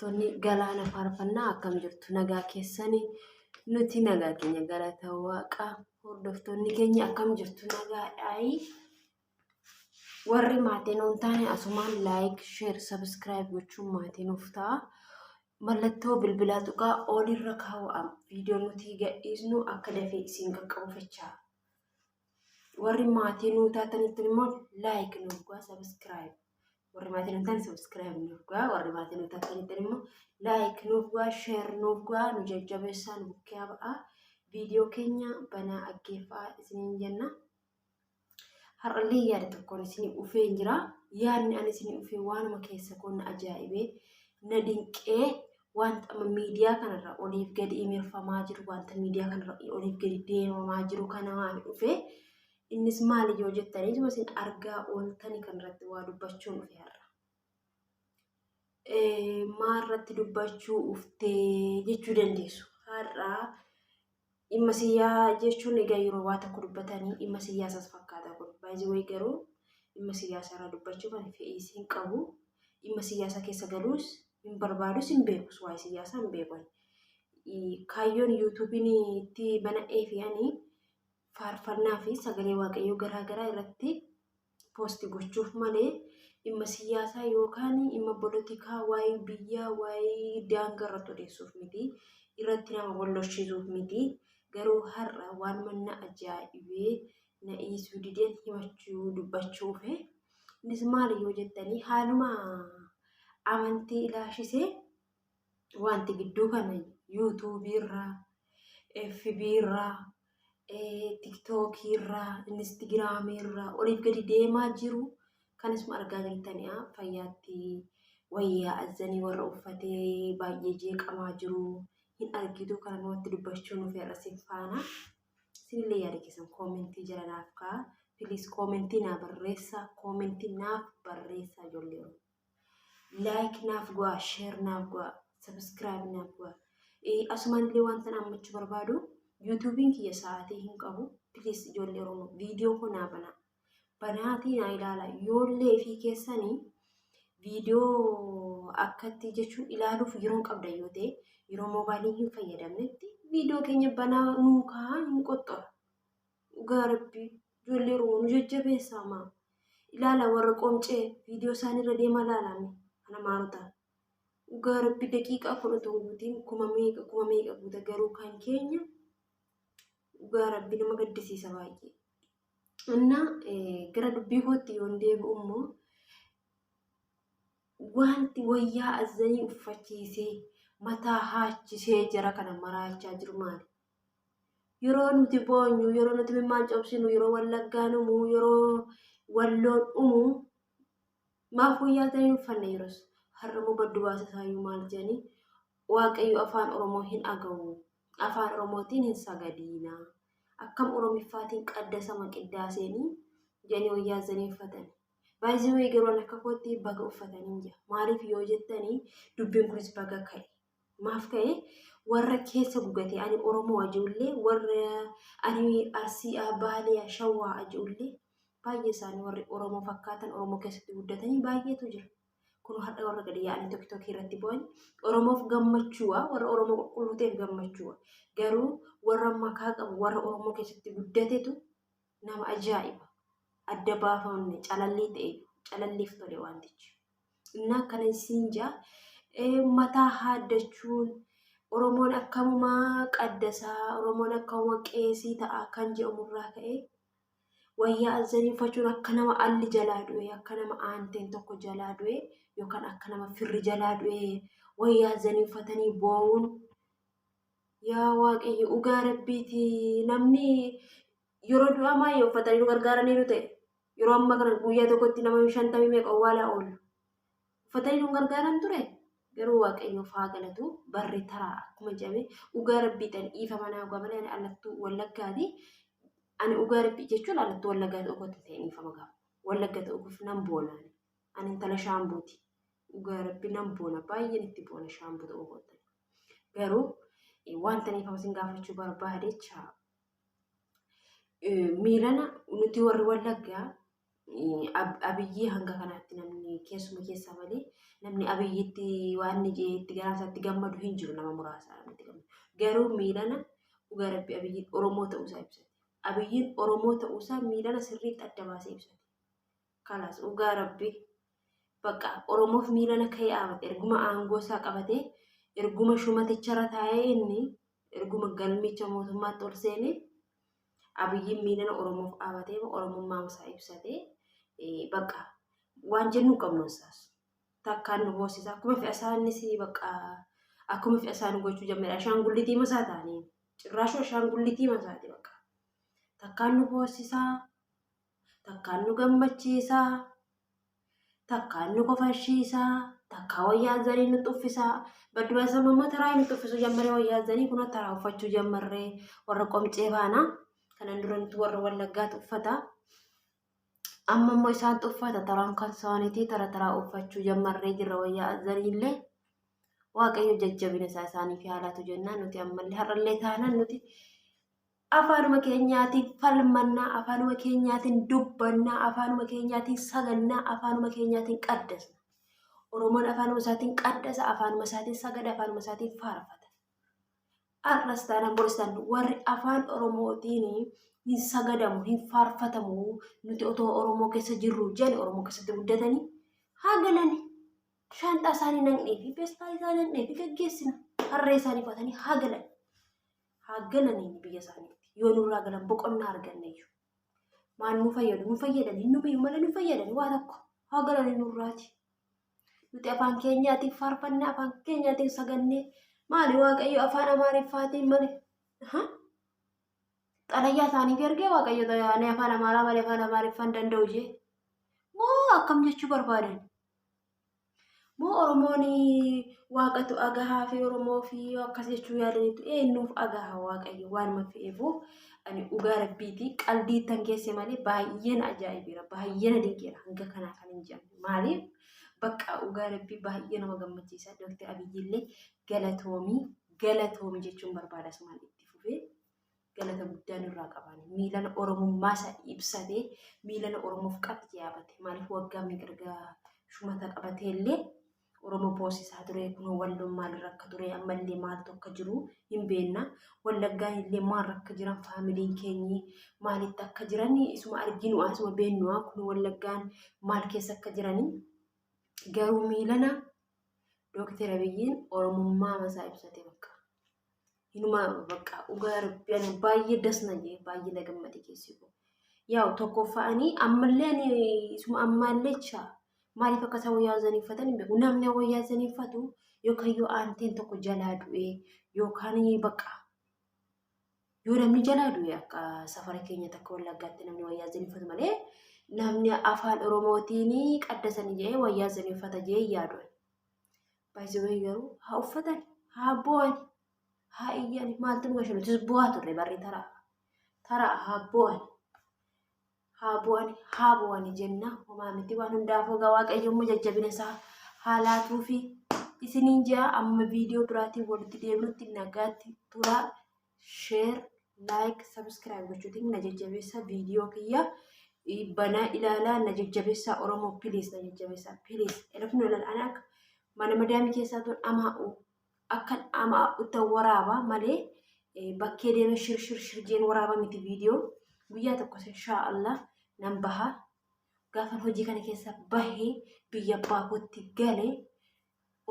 Hordoftoonni Galaana Faarfannaa akkam jirtu nagaa keessanii nuti nagaa keenya galata waaqa hordoftoonni keenya akkam jirtu nagaadhaayi warri maatii nuun taane asumaan laayik sheer sabiskiraayib gochuun maatii nuuf ta'a mallattoo bilbilaa tuqaa olirra kaawwa'a viidiyoo nuti gadhiisnu akka dafee isin qaqqabu fechaa warri maatii nuu taatanitti immoo laayik nuuf go'a sabiskiraayib warri maatii nuuf taatan sabiskiraayib nuuf go'a warri maatii nuuf taatanitti immoo laayik nuuf go'a sheer nuuf go'a nu jajjabeessaa nu bukkee ba'a viidiyoo keenya banaa aggeeffaa isiniin jenna. Har'allee yaada tokkoon isinii dhufee jira. Yaadni ani isinii dhufee waanuma keessa koo na ajaa'ibee na dinqee wanta amma miidiyaa kanarra oliif gadi imirfamaa jiru wanta miidiyaa kanarra oliif gadi deemamaa jiru kana waan dhufee innis maali yoo jettanii isuma isin argaa ooltanii kanarratti waa dubbachuun dhufe har'a. Maalirratti dubbachuu uftee jechuu dandeessu. Har'a dhimma siyyaa jechuun egaa yeroo waa tokko dubbatanii dhimma siyyaasaas fakkaata kun. Baay'ee wayii garuu dhimma siyyaasaa irraa dubbachuuf ani fe'iis hin qabu. Dhimma siyyaasaa keessa galuus hin barbaadus hin beekus waa'ee siyyaasaa hin beeku ani. Kaayyoon yuutuubiin itti banadhee fi ani faarfannaa fi sagalee waaqayyoo garaa garaa irratti poosti gochuuf malee dhimma siyyaasaa yookaan dhimma polotikaa waa'ee biyyaa waa'ee daangaa irratti odeessuuf miti irratti nama wal lolchiisuuf miti garuu har'a waan manna ajaa'ibee na dhiisuu dideen himachuu dubbachuu dhufe innis maali yoo jettanii haaluma amantii ilaashisee wanti gidduu kana yuutuubii irraa FB irraa tiktookii irraa inistigraamii irraa oliif gadi deemaa jiru kanisuma argaa jirtani'a fayyaatti wayyaa azzanii warra uffatee baay'ee jeeqamaa jiru hin argitu kana namatti dubbachuu nuuf irra sin faana isinillee yaada keessan koomentii jala naaf ka'a piliis koomentii naa barreessaa koomentii naaf barreessaa ijoollee Oromoo. Like naaf go'aa, share naaf go'aa, subscribe naaf go'aa. Asumaan illee wanta dhaammachuu barbaadu yuutuubiin kiyya sa'aatii hin qabu. Please ijoollee Oromoo viidiyoo koo naa banaa. Banaatii naa ilaala. Yoollee fi keessanii viidiyoo akkatti jechuun ilaaluuf yeroo qabda yoo ta'e yeroo moobaayilii hin fayyadamnetti viidiyoo keenya banaa nuu kaa'aa hin qoxxora. Dhugaa rabbii ijoollee Oromoo nu jajjabeessaa maa. Ilaala warra qomcee viidiyoo isaanii irra deemaa ilaalame kana maalota. Dhugaa rabbi daqiiqaa kudha otoo hin guutiin kuma meeqa guuta garuu kan keenya dhugaa rabbi nama gaddisiisa baay'ee. Innaa gara dubbii kootti yoon deebi'u immoo wanti wayyaa azzanii uffachiisee mataa haachisee jara kana maraachaa jiru maali? Yeroo nuti boonyu, yeroo nuti mimmaan cobsinu, yeroo wallaggaan dhumu, yeroo walloon dhumu maaf wayyaa ta'e hin uffanne yeroos. Har'a immoo baddu baasa isaayyuu maal jedhanii Waaqayyo afaan Oromoo hin agawu. Afaan Oromootiin hin sagadiina. Akkam Oromiffaatiin qaddasama qiddaaseenii jedhanii wayyaa zanii uffatan. Baay'ee wayii garuu an akka kootti baga uffatanii jira. Maaliif yoo jettanii dubbiin kunis baga ka'e. Maaf ka'e warra keessa gugatee ani Oromoo aji'ullee warra ani Arsii'aa Baalee'a Shawwaa aji'ullee baay'ee isaanii warri Oromoo fakkaatan Oromoo keessatti guddatanii baay'eetu jira. Kun har'a warra gadi yaa'anii tokki irratti bu'an Oromoof gammachuudha warra Oromoo qulqulluu ta'eef gammachuudha. Garuu warra makaa qabu warra Oromoo keessatti guddatetu nama ajaa'iba. Adda baafamne calallii ta'e calalliif tole wantichi. Innaa akkana isiin jaa mataa haaddachuun Oromoon akkamumaa qaddasaa Oromoon akkamuma qeesii ta'a kan jedhamurraa ka'ee wayyaa azzanii uffachuun akka nama alli jalaa du'e akka nama aanteen tokko jalaa du'e yookaan akka nama firri jalaa du'e wayyaa azzanii uffatanii boo'uun yaa waaqayyo dhugaa rabbiiti namni yeroo du'aa maayee uffatanii nu gargaaraniiru ta'e Yeroo ammaa kana guyyaa tokkotti nama shantamii meeqa owwaalaa oolu. Uffatanii nu gargaaran ture. Garuu Waaqayyoof haa galatu barri taraa akkuma jedhame dhugaa rabbii tan dhiifama naa dhugaa malee ani allattuu wallaggaati. Ani dhugaa rabbii jechuun allattuu wallaggaa ta'uu kootti ta'e dhiifama gaafa. Wallagga ta'uu koof nan boona ani. Ani intala shaambuuti. Dhugaa rabbii nan boona baay'een itti boona shaambuu ta'uu kootti. Garuu wanta dhiifama isin gaafachuu barbaadecha miilana nuti warri wallaggaa abiyyii hanga kanaatti namni keessuma keessaa malee namni Abiyyitti waan inni jee itti garaa isaatti gammadu hin jiru nama muraasa namni itti gammadu. Garuu miilana dhugaa rabbi Abiyyiin Oromoo ta'uusaa ibsate. Abiyyiin Oromoo ta'uusaa miilana sirriitti adda baasee ibsate. Kalaas dhugaa rabbi bakka Oromoof miilana ka'ee dhaabate erguma aangoo isaa qabatee erguma shumaticharra taa'ee inni erguma galmicha mootummaatti ol seenee Abiyyiin miilana Oromoof dhaabatee Oromummaa isaa ibsatee bakka waan jennu hin qabnu isaas. Takkaan nu boosisa. Akkuma fe'a isaa innis bakka akkuma fe'a isaa nu gochuu jammera. Ashaangullitii masaa ta'anii cirraashoo ashaangullitii masaati bakka. Takkaan nu boosisaa, takkaan nu gammachiisaa, takkaan nu kofashiisaa, takkaa wayyaa zanii nu tuffisaa. Badduma isa mamma taraa nu tuffisu jammaree wayyaa zanii kun taraa uffachuu jammarree warra qomcee faana. Kanan dura nuti warra wallaggaatu uffata. Amma immoo isaantu uffata taraan kan isaaniitii tara taraa uffachuu jammarree jirra wayyaa azzaniillee. Waaqayyo jajjabina isaa isaaniif haa laatu jennaan nuti ammallee har'allee taanaan nuti afaanuma keenyaatiin falmannaa afaanuma keenyaatiin dubbannaa afaanuma keenyaatiin sagannaa afaanuma keenyaatiin qaddasna. Oromoon afaanuma isaatiin qaddasa afaanuma isaatiin sagada afaanuma isaatiin faarfata. Har'as taanaan boris taanaan warri afaan Oromootiin hin sagadamu, hin faarfatamu nuti otoo Oromoo keessa jirru jedhani Oromoo keessatti guddatanii haa galani. Shaanxaa isaanii naqnee fi peestaalii isaanii naqnee fi gaggeessina. Harree isaanii uffatanii haa galan. Haa galanii biyya isaaniitti. Yoo nurraa galan boqonnaa arganna iyyuu. Maal nu fayyadu? Nu fayyadan hin numiyu malee nu fayyadan waa tokko. Haa galanii nurraati. Nuti afaan keenyaatiin faarfannee afaan keenyaatiin sagannee maali waaqayyo afaan amaariffaatiin malee. Xalayyaa isaaniif ergee waaqayyo ani afaan amaaraa malee afaan amaariffaan danda'u jee. Moo akkam jechuu barbaadan? Moo Oromoon waaqatu agahaa fi Oromoo fi akkas jechuu yaadaniitu eenyuuf agaha waaqayyo waanuma fe'eefu ani dhugaa rabbiiti qalbii ittan keesse malee baay'ee na ajaa'ibeera baay'ee na dinqeera hanga kanaa kan hin jedhamne maaliif bakka dhugaa rabbii baay'ee nama gammachiisa Dooktar Abiyyi illee galatoomii galatoomi jechuun barbaada asumaan itti fufee galata guddaa nurraa qaban miilana Oromummaa isaa ibsatee miilana Oromoof qabxii yaabate maaliif waggaa meeqa erga shumata qabatee illee Oromoo boosisaa ture kunoo walloon maalirra akka ture ammallee maaltu akka jiru hin beekna wallaggaan illee maal akka jiran faamiliin keenyi maalitti akka jiran isuma arginu asuma beennu kunoo wallaggaan maal keessa akka jiranii garuu miilana Dookter Abiyyiin Oromummaa masaa ibsate bakka. Inuma bakka dhugaa rabbi ani baay'ee das na jee baay'ee na gammade keessi koo. Yaa'u tokkoffaa ani ammallee ani isuma ammaallee chaa maaliif akka isaan wayyaa zanii uffatan hin beeku. Namni wayyaa zanii uffatu yookaan yoo aanteen tokko jalaa du'ee yookaan bakka yoo namni jalaa du'e akka safara keenyatti akka wallaggaatti namni wayyaa zanii uffatu malee namni afaan oromootiin qaddasanii jedhee wayyaa zanii uffata jedhee yaadu. Baay'ee garuu haa uffatan haa bo'an haa iyyan maaltu nu gashe nutis bo'aa turre barri taraa taraa haa bo'an haa bo'an haa bo'an jenna homaa miti waan hundaafuu egaa waaqayyo immoo jajjabina isaa haa laatuufi isiniin jaa amma viidiyoo biraatiin walitti deebinutti nagaatti turaa sheer laayik sabiskiraayib gochuutiin na jajjabeessa viidiyoo kiyya banaa ilaalaa na jajjabeessaa oromoo piliis na jajjabeessaa piliis elafnu ilal ana akka mana madaamii keessaa tun amaa'u akkan amaa'u waraaba malee bakkee deemee shir shir shir jeen waraaba miti viidiyoo guyyaa tokko inshaa Allah nan baha gaafan hojii kana keessa bahee biyya abbaa kootti galee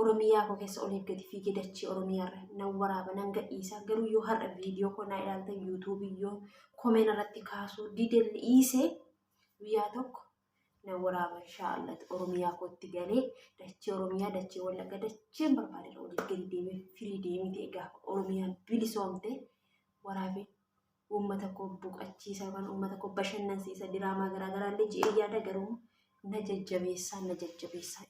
Oromiyaa koo keessa oliif gadi fiigee dachee Oromiyaa irra nan waraaba nan gadhiisa garuu yoo har'a viidiyoo koo naa ilaaltan yuutuubii yoo komeen irratti kaasuu dide dhiise guyyaa tokko nan waraaba inshaallah Oromiyaa kootti galee dachee Oromiyaa dachee Wallagga dacheen barbaade irra oliif gadi deemee firii deemee ta'e gaafa Oromiyaan bilisoomte waraabee uummata koo boqachiisa yookaan uummata koo bashannansiisa diraamaa garaagaraa illee je'ee yaada garuu na jajjabeessaa na jajjabeessaa.